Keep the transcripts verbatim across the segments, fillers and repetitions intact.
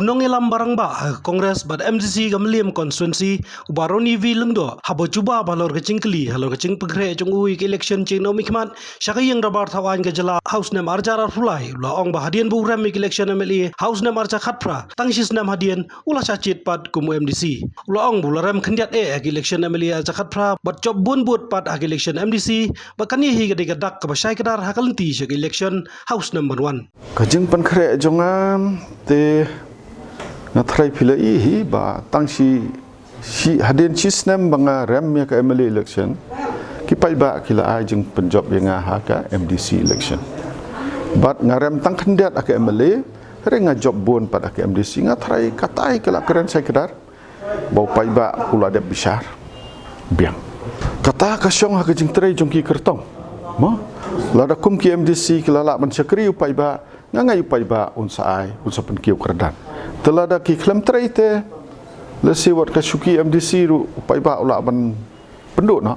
Nongïalam ba rangbah ha ka Congress bad MDC ka Mylliem constituency, u Bah Ronnie V Lyngdoh, haba jubab halor ka jingkylli halor ka jingpynkhreh jong u ïa ka election jingno mihkhmat sha ka ïing dorbar thaw aiñ ka jylla ha u snem arhajar arphew lai, u la ong ba hadien ba u rem ïa ka election MLA ha u snem arhajar khatphra, tang shi snem hadien u la shah jied pat kum u MDC. U la ong ba u la rem khyndiat eh ha ka election MLA arhajar khatphra bad jop bun bud pat ha ka election MDC, bad kane hi ka dei ka dak kaba shai kdar ha ka lynti sha ka election ha u snem ban wan. Ka jingpynkhreh jong nga te nga tharai phi la i hi ba tang shi, shi hadien shi snem ba nga rem ïa ka MLA election, ki paidbah ki la ai jingpynjop ïa nga ha ka MDC election. Bad nga rem tang khyndiat ha ka MLA, hynrei nga jop bun pat ha ka MDC, nga tharai katai ka la kren shai kdar ba u paidbah u la dep bishar biang. Kata ka shong ha ka jingtrei jong ki kyrtong. Mo? Lada kum ki MDC ki la lah ban shakri u paidbah, nga ngeit u paidbah un sa ai, un sa pynkiew kyrdan. Te lada ki khlem trei te, lehse wat ka shuki MDC ruh u paidbah u lah ban pynduh noh.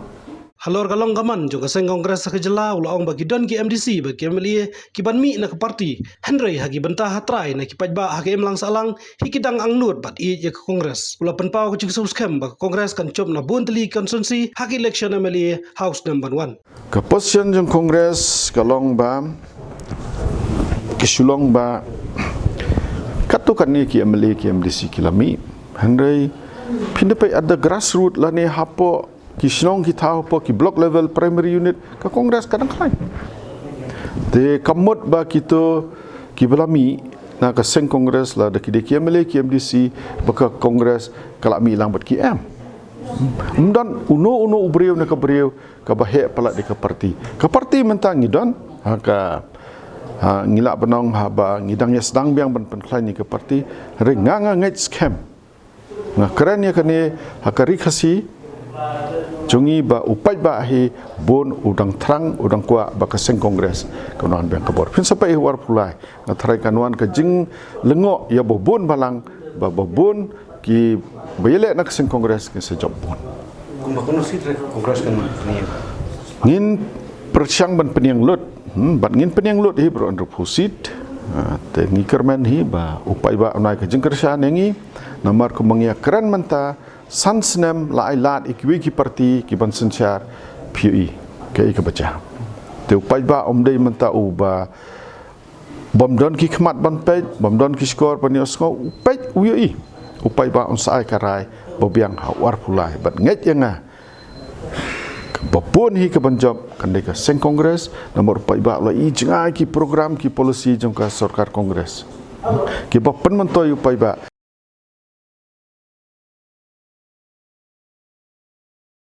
Halor ka long ka man jong ka seng Congress ha ka jylla, u la ong ba ki don ki MDC bad ki MLA kiban mih na ka party, hynrei ha ki bynta ha trai na ki paidbah ha ka imlang sahlang hi ki dang angnud bad ïeit ïa ka Congress. U la pynpaw ka jingsngewskhem ba ka Congress kan jop na bun tylli ki constituency ha ka election MLA ha u snem ban wan. Ka position jong Congress ka long ba, ka shu long ba katto katne ki MLA ki MDC ki la mih, hynrei phin da peit at the grassroot lane hapoh ki shnong ki thaw hapoh ki block level primary unit, ka Congress ka dang khlaiñ. Te ka mut ba kito kiba la mih na ka seng Congress, lada ki dei ki MLA ki MDC, ba ka Congress ka la mih lang bad ki em. Ym don uno uno u briew na ka briew kaba heh palat ïa ka party. Ka party mynta ngi don ha ka, ha, ngi lah ban ong haba ngi dang ïa sdang biang ban pynkhlaiñ ïa ka party, hynrei nga, nga ngeit skhem, nga kren ïa kane ha ka Ri Khasi jong ngi ba u paidbah hi bun u dang thrang, u dang kwah ba ka seng Congress kan wan biang ka bor. Phin sa peit hi u arphew lai, nga tharai kan wan ka jinglyngngoh ïa ba bun balang, ba ba bun kiba ïaleh na ka seng Congress kin sa jop bun. Kumba kano seat re Congress kan pynïeng? Ngin pyrshang ban pynïeng lut, hmm, bad ngin pynïeng lut hi baroh hynriewphew seat. Ah, te ngi kyrmen hi ba u paidbah un ai ka jingkyrshan ïa ngi. Namar kumba ngi ïa kren mynta, san snem la ai lad ïa kiwei ki party kiban synshar, phi ïohi kaei kaba jia. Te u paidbah um dei mynta uba bym don ki khmat ban peit, bym don ki shkor ban ïohsngew, u peit u ïohi. U paidbah un sa ai ka rai ba biang ha u arphew lai, bad ngeit ïa nga ba bun hi kaban jop kan dei ka seng Congress, namar u paidbah u la i jngai ki program ki policy jong ka sorkar Congress kiba pynmyntoi u paidbah.